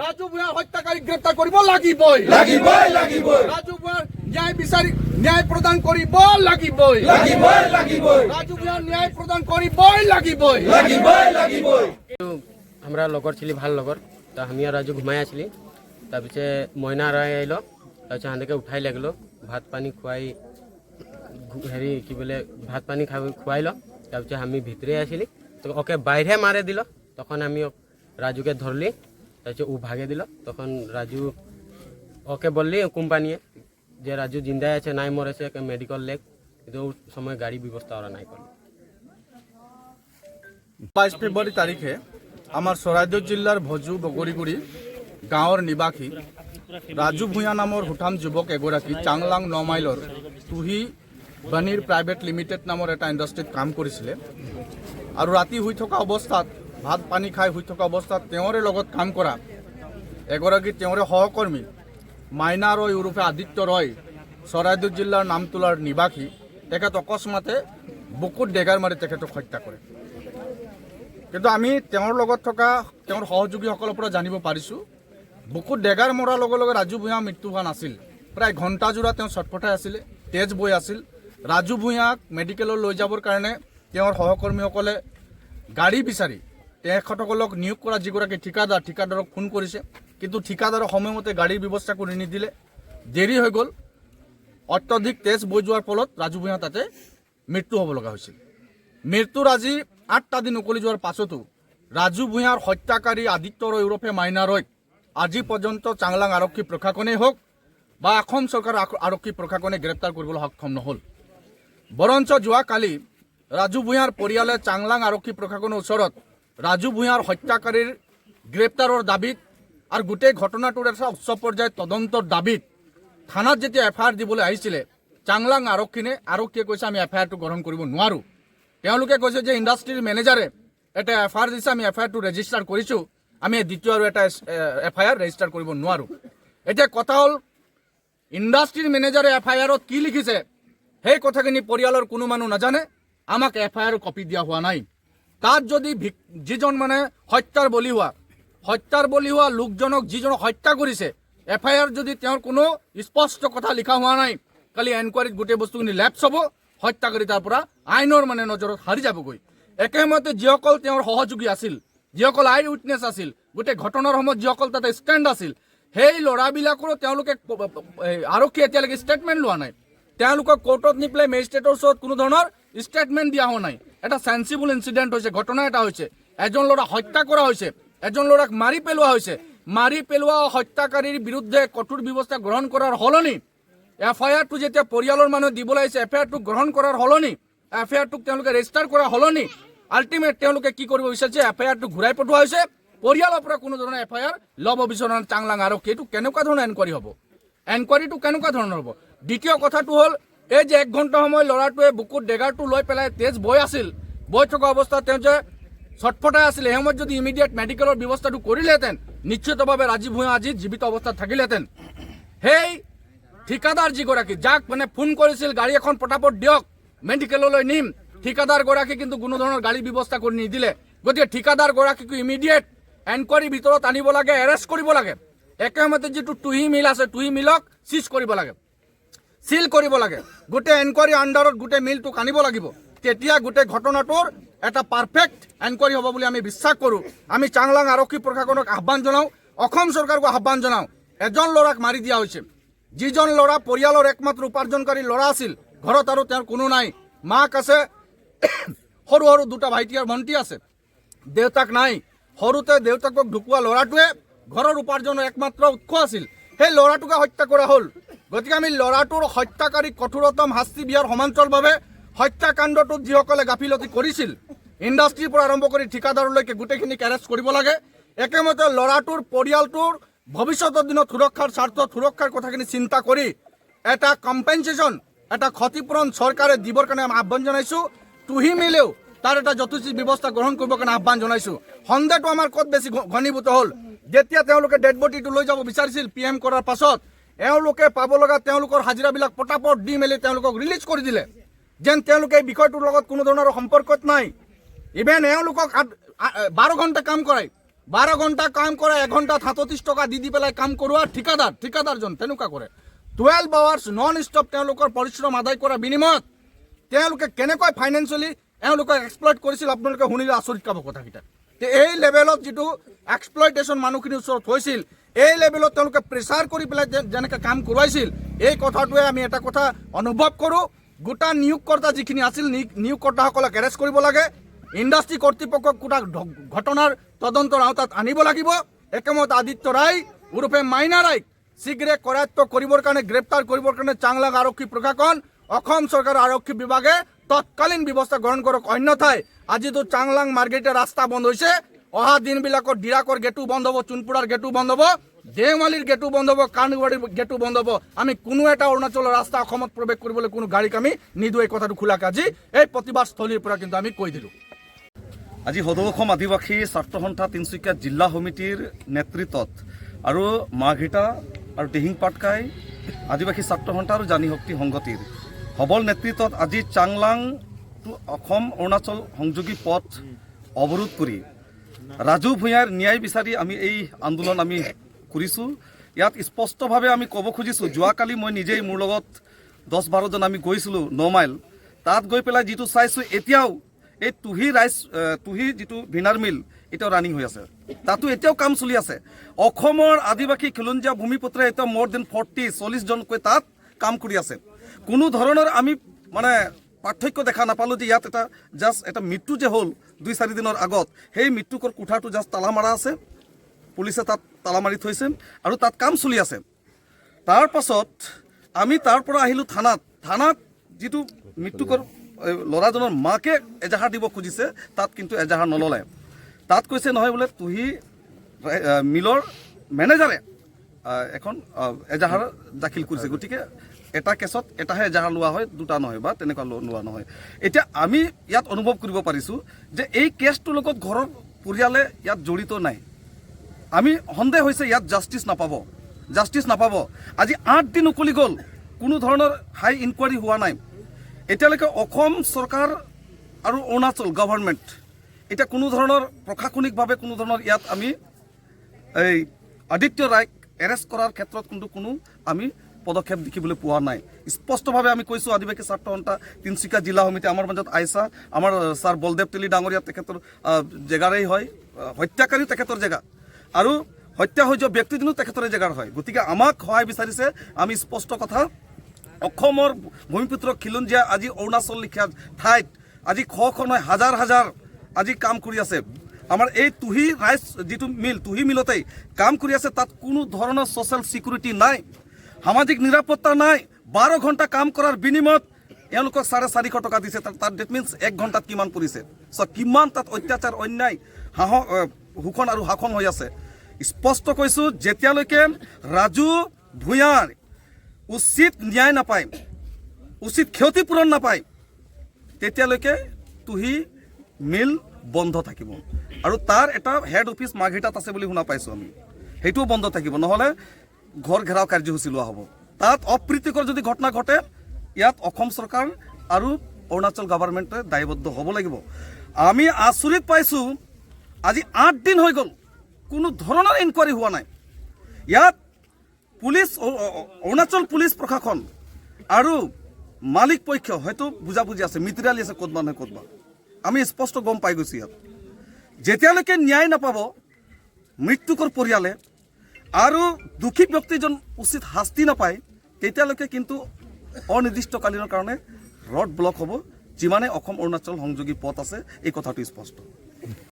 ৰাজু ভূঞাৰ হত্যাকাৰীক গ্ৰেপ্তাৰ কৰিব লাগিবই। লাগিবই, লাগিবই। ৰাজু ভূঞাৰ ন্যায় বিচাৰি ন্যায় প্ৰদান কৰিব লাগিবই। লাগিবই, লাগিবই। ৰাজু ভূঞাৰ ন্যায় প্ৰদান কৰিবই লাগিবই। লাগিবই, লাগিবই। हमरा লগৰ ছিলি, ভাল লগৰ। তো আমি আৰ ৰাজু ঘুমাই আসলি। তাৰপিছে মইনা ৰায় আইলো। তাৰপিছত সেনেকৈ উঠাই লাগিলো, ভাত পানী খুৱাই হেৰি কি বোলে, ভাত পানী খাই খুৱাই ল। তাৰপিছত আমি ভিতৰে আসিলি, তো ওকে বাইৰে মাৰে দিল। তখন আমি ৰাজুকে ধৰলি। তাৰপিছত ও ভাগে দিল। তখন রাজু ওকে বললি কোম্পানিয়ে যে রাজু জিন্দাই আছে, নাই মরেছে, মেডিকেল লেগ। কিন্তু ওর সময় গাড়ি ব্যবস্থা ওরা নাই করলো। 22 ফেব্ৰুৱাৰী তাৰিখে আমাৰ চৰাইদেউ জিলাৰ ভজু বগৰীগুৰি গাঁৱৰ নিবাসী ৰাজু ভূঞা নামৰ সুঠাম যুৱক এগৰাকী চাংলাং ন মাইলৰ তুহি বানিৰ প্ৰাইভেট লিমিটেড নামৰ এটা ইণ্ডাষ্ট্ৰীত কাম কৰিছিলে। আৰু ৰাতি শুই থকা অৱস্থাত, ভাত পানী খাই শুই থকা অৱস্থাত তেওঁৰে লগত কাম কৰা এগৰাকী তেওঁৰে সহকৰ্মী মাইনা ৰয় ওৰফে আদিত্য ৰয়, চৰাইদেউ জিলাৰ নামতোলাৰ নিবাসী, তেখেত অকস্মাতে বুকুত ডেগাৰ মাৰি তেখেতক হত্যা কৰে। কিন্তু আমি তেওঁৰ লগত থকা তেওঁৰ সহযোগীসকলৰ পৰা জানিব পাৰিছোঁ, বুকুত ডেগাৰ মৰাৰ লগে লগে ৰাজু ভূঞা মৃত্যু হোৱা নাছিল। প্ৰায় ঘণ্টাজোৰা তেওঁ ছটফটাই আছিলে, তেজ বৈ আছিল। ৰাজু ভূঞাক মেডিকেললৈ লৈ যাবৰ কাৰণে তেওঁৰ সহকৰ্মীসকলে গাড়ী বিচাৰি তেখেতসকলক নিয়োগ কৰা যিগৰাকী ঠিকাদাৰ, ঠিকাদাৰক ফোন কৰিছে। কিন্তু ঠিকাদাৰে সময়মতে গাড়ীৰ ব্যৱস্থা কৰি নিদিলে, দেৰি হৈ গ'ল। অত্যধিক তেজ বৈ যোৱাৰ ফলত ৰাজু ভূঞা তাতে মৃত্যু হ'ব লগা হৈছিল। মৃত্যুৰ আজি 8টা দিন উকলি যোৱাৰ পাছতো ৰাজু ভূঞাৰ হত্যাকাৰী আদিত্য ৰয় ওৰফে মাইনা ৰয়ক আজি পৰ্যন্ত চাংলাং আৰক্ষী প্ৰশাসনেই হওক বা অসম চৰকাৰৰ আৰক্ষী প্ৰশাসনে গ্ৰেপ্তাৰ কৰিবলৈ সক্ষম নহ'ল। বৰঞ্চ যোৱাকালি ৰাজু ভূঞাৰ পৰিয়ালে চাংলাং আৰক্ষী প্ৰশাসনৰ ওচৰত ৰাজু ভূঞাৰ হত্যাকাৰীৰ গ্ৰেপ্তাৰৰ দাবীত আৰু গোটেই ঘটনাটোৰ এটা উচ্চ পৰ্যায়ৰ তদন্তৰ দাবীত থানাত যেতিয়া এফ I R দিবলৈ আহিছিলে, চাংলাং আৰক্ষীয়ে কৈছে, আমি এফ আই আৰটো গ্ৰহণ কৰিব নোৱাৰোঁ। তেওঁলোকে কৈছে যে ইণ্ডাষ্ট্ৰীৰ মেনেজাৰে এটা এফ I R দিছে, আমি এফ আই আৰটো ৰেজিষ্টাৰ কৰিছোঁ, আমি দ্বিতীয় আৰু এটা এফ I R register কৰিব নোৱাৰোঁ। এতিয়া কথা হ'ল, ইণ্ডাষ্ট্ৰীৰ মেনেজাৰে এফ আই আৰত কি লিখিছে সেই কথাখিনি পৰিয়ালৰ কোনো মানুহ নাজানে। আমাক এফ আই আৰ কপি দিয়া হোৱা নাই। তাত যদি যিজন মানে হত্যাৰ বলি হোৱা লোকজনক, যিজনক হত্যা কৰিছে, এফ I R যদি তেওঁৰ কোনো স্পষ্ট কথা লিখা হোৱা নাই, কালি এনকুৱাৰীত গোটেই বস্তুখিনি লেপছ হ'ব, হত্যাকাৰী তাৰ পৰা আইনৰ মানে নজৰত হাৰি যাবগৈ। একে সময়তে যিসকল তেওঁৰ সহযোগী আছিল, যিসকল আই উইটনেছ আছিল, গোটেই ঘটনাৰ সময়ত যিসকল তাতে ষ্টেণ্ড আছিল, সেই ল'ৰাবিলাকৰো তেওঁলোকে এই আৰক্ষীয়ে এতিয়ালৈকে ষ্টেটমেণ্ট লোৱা নাই। তেওঁলোকক কোৰ্টত নি পেলাই মেজিষ্ট্ৰেটৰ ওচৰত কোনো ধৰণৰ ষ্টেটমেণ্ট দিয়া হোৱা নাই। এটা চেঞ্চিবল ইনচিডেণ্ট হৈছে, ঘটনা এটা হৈছে, এজন ল'ৰা হত্যা কৰা হৈছে, এজন ল'ৰাক মাৰি পেলোৱা হৈছে। মাৰি পেলোৱা হত্যাকাৰীৰ বিৰুদ্ধে কঠোৰ ব্যৱস্থা গ্ৰহণ কৰাৰ সলনি, এফ আই আৰটো যেতিয়া পৰিয়ালৰ মানুহে দিবলৈ আহিছে, এফ আই আৰটো গ্ৰহণ কৰাৰ সলনি, এফ আই আৰটোক তেওঁলোকে ৰেজিষ্টাৰ কৰাৰ সলনি আল্টিমেট তেওঁলোকে কি কৰিব বিচাৰিছে? এফ আই আৰটো ঘূৰাই পঠোৱা হৈছে। পৰিয়ালৰ পৰা কোনো ধৰণৰ এফ I R ল'ব বিচৰা নাই চাংলাং আৰক্ষী। এইটো কেনেকুৱা ধৰণৰ এনকুৱাৰী হ'ব? এনকুৱাৰীটো কেনেকুৱা ধৰণৰ হ'ব? দ্বিতীয় কথাটো হ'ল, এই যে এক ঘণ্টা সময় ল'ৰাটোৱে বুকুত ডেগাৰটো লৈ পেলাই তেজ বৈ আছিল, বৈ থকা অৱস্থাত তেওঁ যে ছটফটাই আছিল, সেই সময়ত যদি ইমিডিয়েট মেডিকেলৰ ব্যৱস্থাটো কৰিলেহেঁতেন, নিশ্চিতভাৱে ৰাজীৱ ভূঞা আজি জীৱিত অৱস্থাত থাকিলেহেঁতেন। সেই ঠিকাদাৰ যিগৰাকী, যাক মানে ফোন কৰিছিল, গাড়ী এখন পটাপট দিয়ক, মেডিকেললৈ নিম, ঠিকাদাৰ গৰাকী কিন্তু কোনো ধৰণৰ গাড়ী ব্যৱস্থা কৰি নিদিলে। গতিকে ঠিকাদাৰ গৰাকীকো ইমিডিয়েট এনকুৱাৰীৰ ভিতৰত আনিব লাগে, এৰেষ্ট কৰিব লাগে। একেমতে যিটো টুহি মিল আছে, টুহি মিলক চিজ কৰিব লাগে, চিল কৰিব লাগে। গোটেই এনকুৱাৰী আণ্ডাৰত গোটেই মিলটোক আনিব লাগিব। তেতিয়া গোটেই ঘটনাটোৰ এটা পাৰফেক্ট এনকুৱাৰী হ'ব বুলি আমি বিশ্বাস কৰোঁ। আমি চাংলাং আৰক্ষী প্ৰশাসনক আহ্বান জনাওঁ, অসম চৰকাৰকো আহ্বান জনাওঁ। এজন ল'ৰাক মাৰি দিয়া হৈছে, যিজন ল'ৰা পৰিয়ালৰ একমাত্ৰ উপাৰ্জনকাৰী ল'ৰা আছিল। ঘৰত আৰু তেওঁৰ কোনো নাই। মাক আছে, সৰু সৰু দুটা ভাইটি আৰু ভণ্টি আছে, দেউতাক নাই। সৰুতে দেউতাকক ঢুকোৱা ল'ৰাটোৱে ঘৰৰ উপাৰ্জনৰ একমাত্ৰ উৎস আছিল। সেই ল'ৰাটোকে হত্যা কৰা হ'ল। গতিকে আমি ল'ৰাটোৰ হত্যাকাৰীক কঠোৰতম শাস্তি দিয়াৰ সমান্তৰালভাৱে হত্যাকাণ্ডটোত যিসকলে গাফিলতি কৰিছিল, ইণ্ডাষ্ট্ৰীৰ পৰা আৰম্ভ কৰি ঠিকাদাৰলৈকে গোটেইখিনিক এৰেষ্ট কৰিব লাগে। একেমতে ল'ৰাটোৰ পৰিয়ালটোৰ ভৱিষ্যতৰ দিনত সুৰক্ষাৰ স্বাৰ্থত, সুৰক্ষাৰ কথাখিনি চিন্তা কৰি এটা কম্পেনচেশ্যন, এটা ক্ষতিপূৰণ চৰকাৰে দিবৰ কাৰণে আমি আহ্বান জনাইছোঁ। টুহি মিলেও তাৰ এটা যথোচিত ব্যৱস্থা গ্ৰহণ কৰিবৰ কাৰণে আহ্বান জনাইছোঁ। সন্দেহটো আমাৰ ক'ত বেছি ঘনীভূত হ'ল? যেতিয়া তেওঁলোকে ডেড বডিটো লৈ যাব বিচাৰিছিল পি এম কৰাৰ পাছত, এওঁলোকে পাব লগা তেওঁলোকৰ হাজিৰাবিলাক পটাপট দি মেলি তেওঁলোকক ৰিলিজ কৰি দিলে, যেন তেওঁলোকে এই বিষয়টোৰ লগত কোনো ধৰণৰ সম্পৰ্কত নাই। ইভেন এওঁলোকক 12 ঘণ্টা কাম কৰাই 12 ঘণ্টা কাম কৰা, এঘণ্টাত 37 টকা দি দি পেলাই কাম কৰোৱা ঠিকাদাৰ, ঠিকাদাৰজন তেনেকুৱা কৰে। 12 আৱাৰ্ছ নন ষ্টপ তেওঁলোকৰ পৰিশ্ৰম আদায় কৰাৰ বিনিময়ত তেওঁলোকে কেনেকৈ ফাইনেন্সিয়েলি এওঁলোকক এক্সপ্লইট কৰিছিল, আপোনালোকে শুনিলে আচৰিত পাব কথাকেইটা। তে এই লেভেলত যিটো এক্সপ্লইটেশ্যন মানুহখিনিৰ ওচৰত হৈছিল, এই লেভেলত তেওঁলোকে প্ৰেছাৰ কৰি পেলাই যেনেকৈ কাম কৰোৱাইছিল, এই কথাটোৱে আমি এটা কথা অনুভৱ কৰোঁ, গোটা নিয়োগকৰ্তা যিখিনি আছিল, নিয়োগকৰ্তাসকলক এৰেষ্ট কৰিব লাগে। ইণ্ডাষ্ট্ৰী কৰ্তৃপক্ষক গোটা ঘটনাৰ তদন্তৰ আওতাত আনিব লাগিব। একেমত আদিত্য ৰায় ওৰফে মাইনা ৰায়ক শীঘ্ৰে কৰায়ত্ব কৰিবৰ কাৰণে, গ্ৰেপ্তাৰ কৰিবৰ কাৰণে চাংলাং আৰক্ষী প্ৰশাসন, অসম চৰকাৰৰ আৰক্ষী বিভাগে তৎকালীন ব্যৱস্থা গ্ৰহণ কৰক। অন্যথাই আজিতো চাংলাং মাৰ্ঘেৰিটা ৰাস্তা বন্ধ হৈছে, অহা দিনবিলাকত ডিৰাকৰ গেটো বন্ধ হ'ব, চূণপোৰাৰ গেটো বন্ধ হ'ব, দেওমালীৰ গেটো বন্ধ হ'ব, কাণবাৰীৰ গেটো বন্ধ হ'ব। আমি কোনো এটা অৰুণাচলৰ ৰাস্তা অসমত প্ৰৱেশ কৰিবলৈ কোনো গাড়ীক আমি নিদিওঁ। এই কথাটো খোলাকৈ আজি এই প্ৰতিবাদস্থলীৰ পৰা কিন্তু আমি কৈ দিলোঁ। আজি সদৌ অসম আদিবাসী ছাত্ৰ সন্থা তিনিচুকীয়া জিলা সমিতিৰ নেতৃত্বত আৰু মাৰ্ঘেৰিটা আৰু দিহিং পাটকাই আদিবাসী ছাত্ৰ সন্থা আৰু জানি শক্তি সংগতিৰ সবল নেতৃত্বত আজি চাংলাং টু অসম অৰুণাচল সংযোগী পথ অৱৰোধ কৰি ৰাজু ভূঞাৰ ন্যায় বিচাৰি আমি এই আন্দোলন আমি কৰিছোঁ। ইয়াত স্পষ্টভাৱে আমি ক'ব খুজিছোঁ, যোৱাকালি মই নিজেই মোৰ লগত 10-12জন আমি গৈছিলোঁ ন মাইল। তাত গৈ পেলাই যিটো চাইছোঁ, এতিয়াও এই টুহি ৰাইচ টুহি যিটো ভিনাৰ মিল এতিয়াও ৰানিং হৈ আছে, তাতো এতিয়াও কাম চলি আছে। অসমৰ আদিবাসী খিলঞ্জীয়া ভূমিপুত্ৰে এতিয়া মোৰ then 40, 40জনকৈ তাত কাম কৰি আছে। কোনো ধৰণৰ আমি মানে পাৰ্থক্য দেখা নাপালোঁ যে ইয়াত এটা জাষ্ট এটা মৃত্যু যে হ'ল 2-4 দিনৰ আগত, সেই মৃত্যুকৰ কোঠাটো জাষ্ট তালা মাৰা আছে, পুলিচে তাত তালা মাৰি থৈছে আৰু তাত কাম চলি আছে। তাৰ পাছত আমি তাৰ পৰা আহিলোঁ থানাত। থানাত যিটো মৃত্যুকৰ এই ল'ৰাজনৰ মাকে এজাহাৰ দিব খুজিছে, তাত কিন্তু এজাহাৰ নল'লে। তাত কৈছে নহয় বোলে তুহি মিলৰ মেনেজাৰে এখন এজাহাৰ দাখিল কৰিছে। গতিকে এটা কেছত এটাহে এজাহাৰ লোৱা হয়, দুটা নহয় বা তেনেকুৱা লোৱা নহয়। এতিয়া আমি ইয়াত অনুভৱ কৰিব পাৰিছোঁ যে এই কেছটোৰ লগত ঘৰৰ পৰিয়ালে ইয়াত জড়িত নাই। আমি সন্দেহ হৈছে ইয়াত জাষ্টিছ নাপাব, জাষ্টিছ নাপাব। আজি 8 দিন উকলি গ'ল, কোনো ধৰণৰ হাই ইনকুৱাৰী হোৱা নাই এতিয়ালৈকে। অসম চৰকাৰ আৰু অৰুণাচল গভৰ্ণমেণ্ট এতিয়া কোনো ধৰণৰ প্ৰশাসনিকভাৱে কোনো ধৰণৰ ইয়াত আমি এই আদিত্য ৰায়ক এৰেষ্ট কৰাৰ ক্ষেত্ৰত কিন্তু কোনো আমি পদক্ষেপ দেখিবলৈ পোৱা নাই। স্পষ্টভাৱে আমি কৈছোঁ, আদিবাসী ছাত্ৰ সন্থা তিনিচুকীয়া জিলা সমিতি, আমাৰ মাজত আইচা, আমাৰ ছাৰ বলদেৱ তেলী ডাঙৰীয়া তেখেতৰ জেগাৰেই হয়, হত্যাকাৰীও তেখেতৰ জেগা আৰু হত্যা হৈ যোৱা ব্যক্তিজনো তেখেতৰে জেগাৰ হয়। গতিকে আমাক সহায় বিচাৰিছে। আমি স্পষ্ট কথা, অসমৰ ভূমিপুত্ৰ খিলঞ্জীয়া আজি অৰুণাচল লিখীয়া ঠাইত আজি শ শ নহয়, হাজাৰ হাজাৰ আজি কাম কৰি আছে। আমাৰ এই টুহি ৰাইচ যিটো মিল, টুহি মিলতেই কাম কৰি আছে। তাত কোনো ধৰণৰ ছ'চিয়েল ছিকিউৰিটি নাই, সামাজিক নিৰাপত্তা নাই। 12 ঘণ্টা কাম কৰাৰ বিনিময়ত এওঁলোকক 450 টকা দিছে। তাত তাত that means এক ঘণ্টাত কিমান পৰিছে? চ' কিমান তাত অত্যাচাৰ, অন্যায়, শোষণ আৰু শাসন হৈ আছে। স্পষ্ট কৈছোঁ, যেতিয়ালৈকে ৰাজু ভূঞাৰ উচিত ন্যায় নাপায়, উচিত ক্ষতিপূৰণ নাপায়, তেতিয়ালৈকে তুহি মিল বন্ধ থাকিব। আৰু তাৰ এটা হেড অফিচ মাৰ্ঘেৰিটাত আছে বুলি শুনা পাইছোঁ আমি, সেইটোও বন্ধ থাকিব, নহ'লে ঘৰ ঘেৰাও কাৰ্যসূচী লোৱা হ'ব। তাত অপ্ৰীতিকৰ যদি ঘটনা ঘটে, ইয়াত অসম চৰকাৰ আৰু অৰুণাচল গভৰ্ণমেণ্টে দায়বদ্ধ হ'ব লাগিব। আমি আচৰিত পাইছোঁ, আজি 8 দিন হৈ গ'ল, কোনো ধৰণৰ ইনকুৱাৰী হোৱা নাই। ইয়াত পুলিচ, অৰুণাচল পুলিচ প্ৰশাসন আৰু মালিক পক্ষ হয়তো বুজাবুজি আছে, মিতিৰালি আছে ক'তবা নহয় ক'তবা। আমি স্পষ্ট গম পাই গৈছোঁ। ইয়াত যেতিয়ালৈকে ন্যায় নাপাব মৃত্যুকৰ পৰিয়ালে আৰু দোষী ব্যক্তিজন উচিত শাস্তি নাপায়, তেতিয়ালৈকে কিন্তু অনিৰ্দিষ্টকালীনৰ কাৰণে ৰোড ব্লক হ'ব, যিমানে অসম অৰুণাচল সংযোগী পথ আছে। এই কথাটো স্পষ্ট।